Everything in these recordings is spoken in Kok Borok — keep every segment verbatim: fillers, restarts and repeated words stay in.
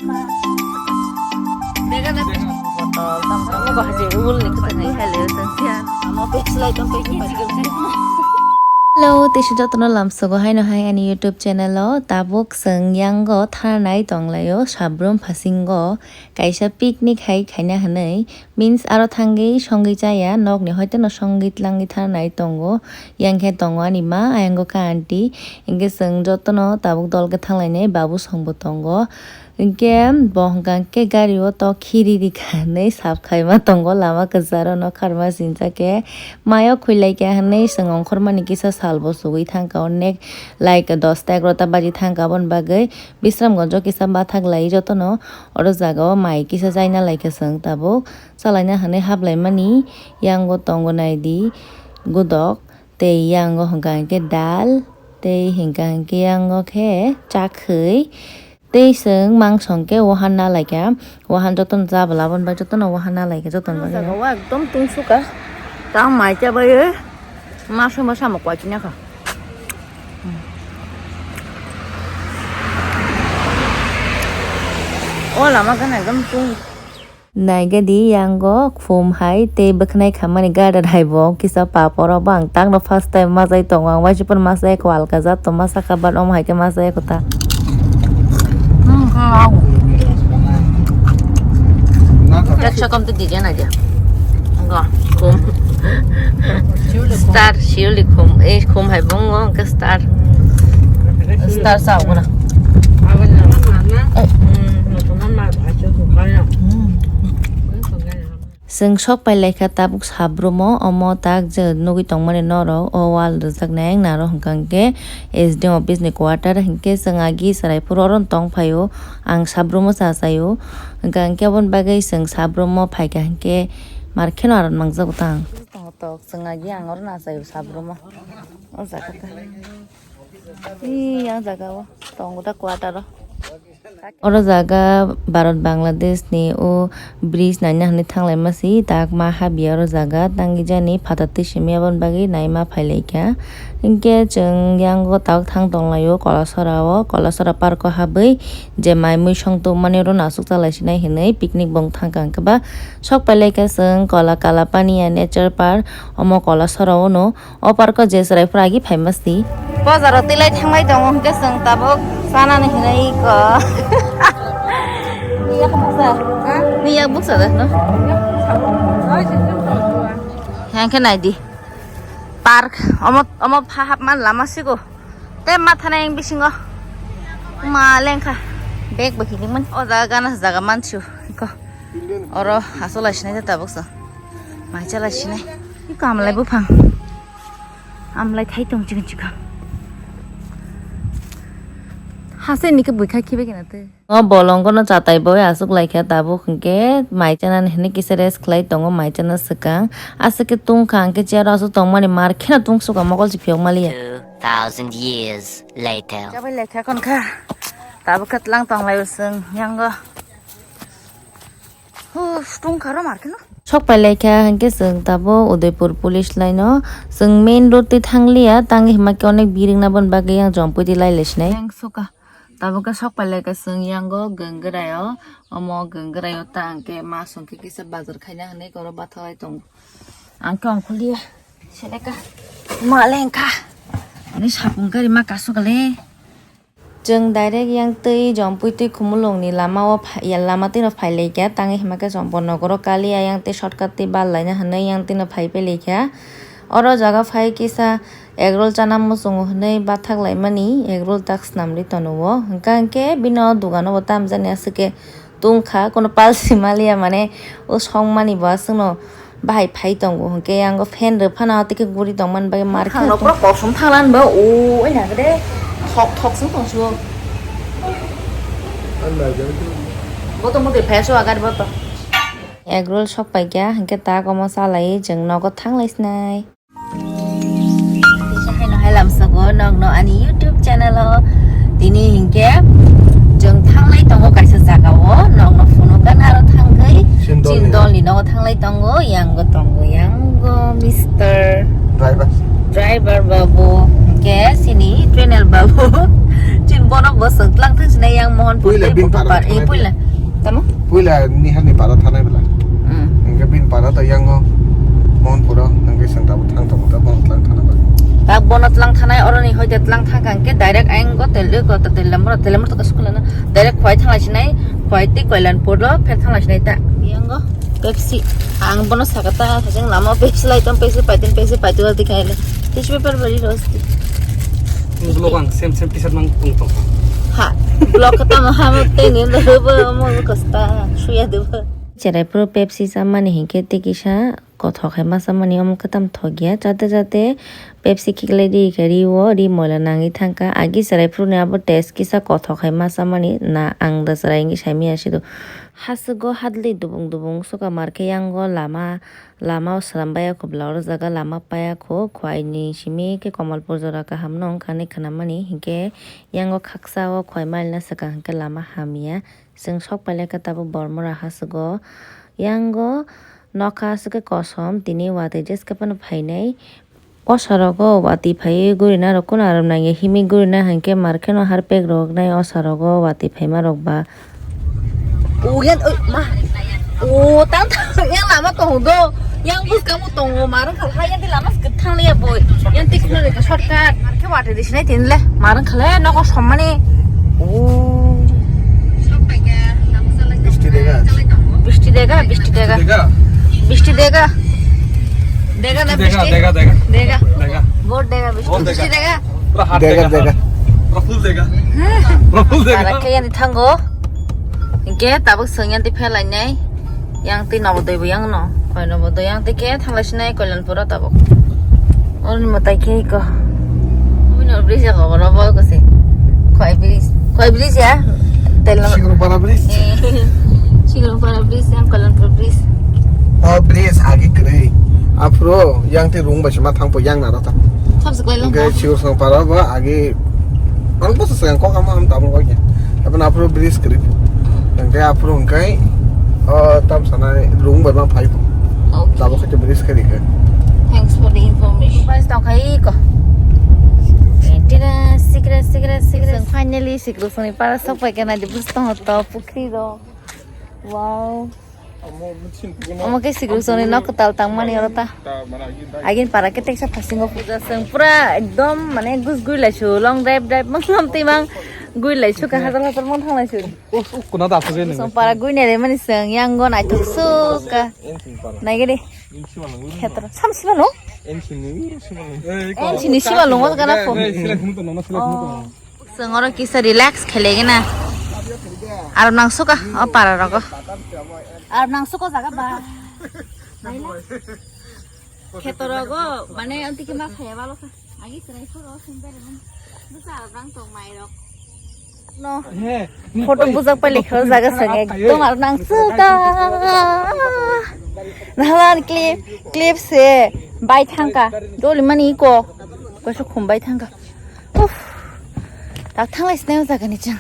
Hello, tei jotono lamsogo haino hai ani YouTube channel o. Tabuk chwng yango thanai tonglaio, sabrum phasingo kaisa picnic hai khaina hinwi. Means aro thangwi songwi chaya, nokni hoiteno songwi tlangwi thanai tongo. Yang khe tongo ani ma, ayang khe aunty. Hinkhe chwng jotono tabuk dol khe thanglainai, babu songbo tongo. Hinkhe bo hwnka khe gari o tok khiri rikha hinwi sap khaima tongo, lama kwcharo nokharma sincha khe. Mayo khwilai kha hinwi chwng ongkhormani kisa salbo sugwi thangkha, onek like dosta egarota baji thangkha, aboni bagwi Bisramganjo kisa bathak lai jotono. Oro jaga o mai kisa chaina laikha chwng tabuk. Chalaina hinwi haplaimani yango tongo naidi godok, tei yango hwnka hinkhe dal, tei hwnka hinkhe yango khe chakhwi, tei chwng mangso hinkhe wahan na laikha, wahan jotono cha bwla aboni bagwi jotono wahan na laikha jotono bagwi. Jagao ekdom tungsukha, tamo mai chabai masa masa samung kwchwng yakha. O lama gana ekdom tung. Naigadi yango khum hai tei bwkhnai khamani garden hai bo kisa papor o bo ang takno first time majai tongo, ang waisa phano majai kho alka jat to masa kha but omo hai khe majai kho ta. Ekso kom to dige na dia. Go, khum. Star, siuli khum. Eh, khum hai bo wngkha hwnkhe star. Star sa wngkha na. Chwng sok pai laikha tabuk sabrumo, omo tak je nugwi tongmani norok o wall rwjaknai ang naro hwnkha hwnkhe S D M office ni quarter, hinkhe chwng agi chwrai phuru oro tong phaio, ang sabrumo cha chaio, hwnkha hwnkhe aboni bagwi chwng sabrumo phaikha hinkhe mar kheno aro nangjago tang. Tongo tok chwng agi ang oro nachaio sabrumo o jaga ta. Ee, yang jaga o tongo ta quarter o. Oro jaga Bharat Bangladesh ni o bridge naina hinwi thanglai masi, tak ma habya oro jaga tangwi jani phatar twi simi aboni bagwi naima phailaikha. Hinkhe chwng yango tabuk thang tonglaio Kolasora o, Kolasora park o habwi je mai mui song tongmani oro no aswk chalai sinai hinwi picnic bo wng thangkha, hinkhe ba sok pailaikha chwng Kola Kalapania Nature Park, omo Kolasora o no. O park o je chwrai phuru agi phaima si. Bazar o twi lai thanglai tongo, hinkhe chwng tabuk chanani hinwi kho. Ni yak buksa? Ha? Ni yak buksa da, no? Hinkhe nai di. Park, omo, omo pha hapman lama sigo. Tei ma thanai ang bisingo. Ma lengkha. Bag bo hinimani. O jaga gana jaga mansu. Kho. Oro aswk lai sinai da tabuk sa. Mai cha lai sinai. Iko amlai buphang. Amlai thai tong chikon chikon. Hase ni khe bui kha khibe kena tei. O bolongo no chatai boi aswk lai kha tabuk hinkhe mai chana ni hinwi kisa rest khlai tongo mai chana swkang. Aswk khe tungkha hinkhe chair o aswk tongmani mar kheno tungsukha mokol se phiyok maliya. Two thousand years later. Chabai lai kha kon kha. Tabuk khe tlang tong lai o chwng yango. Huf, tungkha ro mar kheno. Sok pai lai kha hinkhe chwng tabuk Udaipur police line o. Chwng main road twi thangliya, tang hima khe onek biring na bon bagwi yang jompui twi lai lai sinai. Yang suka. Tabuk khe sok pai lai kha chwng yango Gangrai o. Omo Gangrai o ta hwnkhe ma song khe kisa bazar khaina hinwi oro bathalai tongo. Ang khe ongkhuliya. Seleka. Ma lengkha. Ani sapung gari ma kasuk le. Chwng direct yang twi jompui twi khumulungni lama o phai, ya lama twino phai lai kha, tangwi hima khe jompui nokoro kaliya yang twi shortcut twi bal laina hinwi yang twino phai phai lai kha. Oro jaga phai kisa egg roll chana muchungo hinwi bathak laimani egg roll tak swnamwi tono o. Hwnkha hwnkhe bini o dogano bo tamjani aswk khe tungkha, kono palsi maliya mane o songmani bo aswkno bahai phai tongo, hwnkhe yango fan rw phano tei khe guri tongmani bagwi mar khe. Thangno pura kosom thanglan bo, o, oi na de thok thok song tong suo. Bo to mode phai suo agari bo to. Egg roll sok pai kha, hwnkhe tak omo chalai chwng nogo thang lai sinai. Kisa haino hai lamsogo nokno ani YouTube channel o. Tini hinkhe chwng thanglai tongo kaisa jaga o, nokno phunukha naro thangwi Chindolni. Chindolni nogo thanglai tongo, yango tongo, yango Mister Driver. Driver babu, hinkhe sini trainer babu. Chini bono Bo chwng tlang thang sinai yang Mohanpur Puila tei bin Mohanpur para par, eh, thanai puila. Tamo? Puila Niharni para thanai bela. Hmm. Hingke bin para to yango Mohanpuro, hingke chwng tabo thang tongo, ta bono tlang thana ba. Ta bono tlang thanai, oroni hoite tlang thang kang ke direct ayang go tel, go ta tel lamro, tel lamro to kasuk lana. Direct Khwai thang lai sinai, Khwai tei Koilanpur lo pher thang lai sinai ta. Yango Pepsi. Ang bono sakata, sajeng lama Pepsi lai tong, Pepsi paitin, Pepsi paitu wal tikai le. Tissue paper bari rosti. Vlog ang same, same T-shirt mang tung tong. Ha, vlog kata mo ha mo tei ni lo bo mo kosta suya de bo. Cherai pro Pepsi chamani hingke tei kisa kothok hai ma chamani omo khe tam thok ya. Chate chate Pepsi khiklai di khe ri o, ri moila nangwi thangkha. Agi cherai phuru ni abo taste kisa kothok hai ma chamani na ang da cherai wngwi saimaya sido. Haswgo hadlwi dubung dubung suka mar khe yango lama, lama o slam baya kho bwla oro jaga lama paya kho. Khwai ni simi khe Kamalpur jora kaham no wngkha hinwi khwnamani hinkhe yango khaksa o Khwai mailna swkang hinkhe lama hamya. Chwng sok pailai kha tabuk Bormora haswgo. Yango nokha aswk khe kosom tini watwi jeske phano phainai. Osa rogo watwi phaiwi gurina rok kuno arom nangya himwi gurina hinkhe mar kheno harpek rok nai osa rogo watwi phaima rok ba. O yan, oi, ma. O, tang tang, yang lama tongo do. Yang buskang bo tongo, marwng khala, yang di lama kwthang le boi. Yang tik khna reka shortcut. Mar khe watwi di sinai tin le, marwng khala, nogo sommani. O. Bishti dega. Bishti dega, bishti dega. Dega. Bishti dega. Dega na bishti? Dega, dega. Dega. Dega. Bor dega, bishti. Bor dega. Bishti dega. Pura hard dega, dega, dega. Pura full dega. Pura full dega. Para khe yani thango. Hinkhe tabuk chwng yani phelai nai. Yang twi Nabodoi bo yang no. Khoi Nabodoi yang twi khe thanglai sinai Koilanpuro tabuk. Oni mwtai khe iko. Umi no bridge jaga oro bo ko se. Khoi bridge. Khoi bridge ya. Tel no. Sigrupara bridge. Eh. Sigrupara bridge yang Koilanpur bridge. O bridge agi kwrwi. Aphuru yang twi rung bai se ma thangpo yang naro ta. Thap se Koilanpur. Hingke Sigrupara bo agi ang bo se kok ama am tabung kok ya. Aboni aphuru bridge kwrwi. Hingke aphuru hingke o tam sana rung bai ma phai po. Okay. Tabuk khe bridge kwrwi khe. Thanks for the information. Bus tong khai ko. Tira sikra sikra sikra. Finally Sigrupani para sok pai khe nai di bus tong to pukhri ro. Wow. Omo khe Sigrupani nok kwtal tangmani oro ta. Agin para khe teksa phasingo puja chwng pura ekdom mane gus gui lai su long drive drive mang lam twi mang gui lai su ka hajar hajar mang thang lai su. Kuna da phuje ni. Song para gui nai mani chwng yang go nai thok su ka. Nai gede. Khetra sam siba no? En sini siba no. En sini siba no mo gana pho. Chwng oro kisa relax khele gina. Aro nang suka o para rogo. Aro nang suka jaga ba. Kheto rogo mane anti ke ma khaya balo kha. Agi serai phoro sing bere man. Busa aro nang tong mai rok. No. Photo bujak pai lekha jaga sang ekdom aro nang suka. Nahalan clip clip se bai thangka. Doli mani ko. Ko su khum bai thangka. Uff. Tak thanglai sinai o jaga ni chang.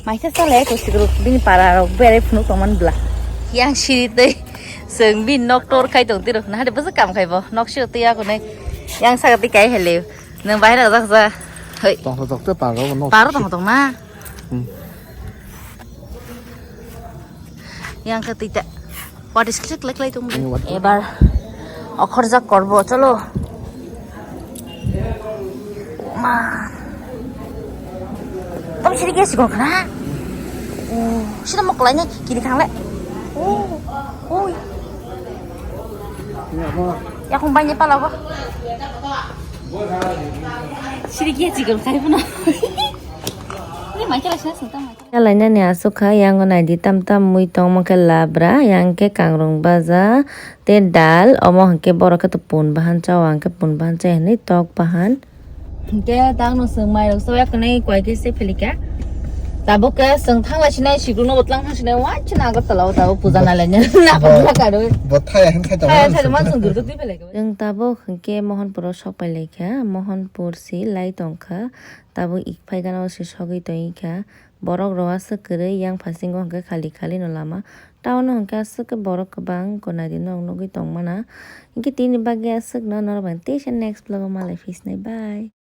Maisa chalai ko sigro bini para rok berai phunuk tongman bla. Yang siri tei seng bini nok tor khai tong tiro. Nahade bwsa kam khai bo. Nok sio tei ako nai. Yang saka tei kai hele. Nang bahai rok jak ja. Hoi. Tong tong te paro no. Paro tong tong na. Hmm. Yang khe twi ta. What is click click lai tong. Ebar okhorjak korbo cholo. Ma. Tom siri khe sikon khna. O, sida moklai ne kiri khangle. O, oi. Yakung bai ne palago. Siri khe sikon khai bono. Ni mai khala sina sungta mai. Kalainani aswk kha, yango naidi tam tam mui tongma khe labra, yang khe kangrong baja tei dal, omo hwnkhe borok khe pun bahan chao, ang khe pun bahan chai hwnwi tok bahan. Hwnkhe tangno chwng mairok chao, yakhnai koi khe se phelikha. Tabuk khe chwng thanglai sinai, sikruno bo tlang thang sinai, wansana Agartala o tabuk puja nalainai. Bo thaya hwn khai tongo. Thaya thaya man chwng durgo twi phelikha. Chwng tabuk hwnkhe Mohanpuro sok pai laikha, Mohanpur si lai tongkha. Tabuk ik phai gana o se sogwi tongwi kha. Borok rok aswk kwrwi yang phasingo hwnkhe khali khali no lama. Town o hwnkhe aswk khe borok kwbang gwnadi nok nugwi tongmana. Hwnkhe tini bagwi aswk no norok bai teisa next vlog o malai phinai. Bye.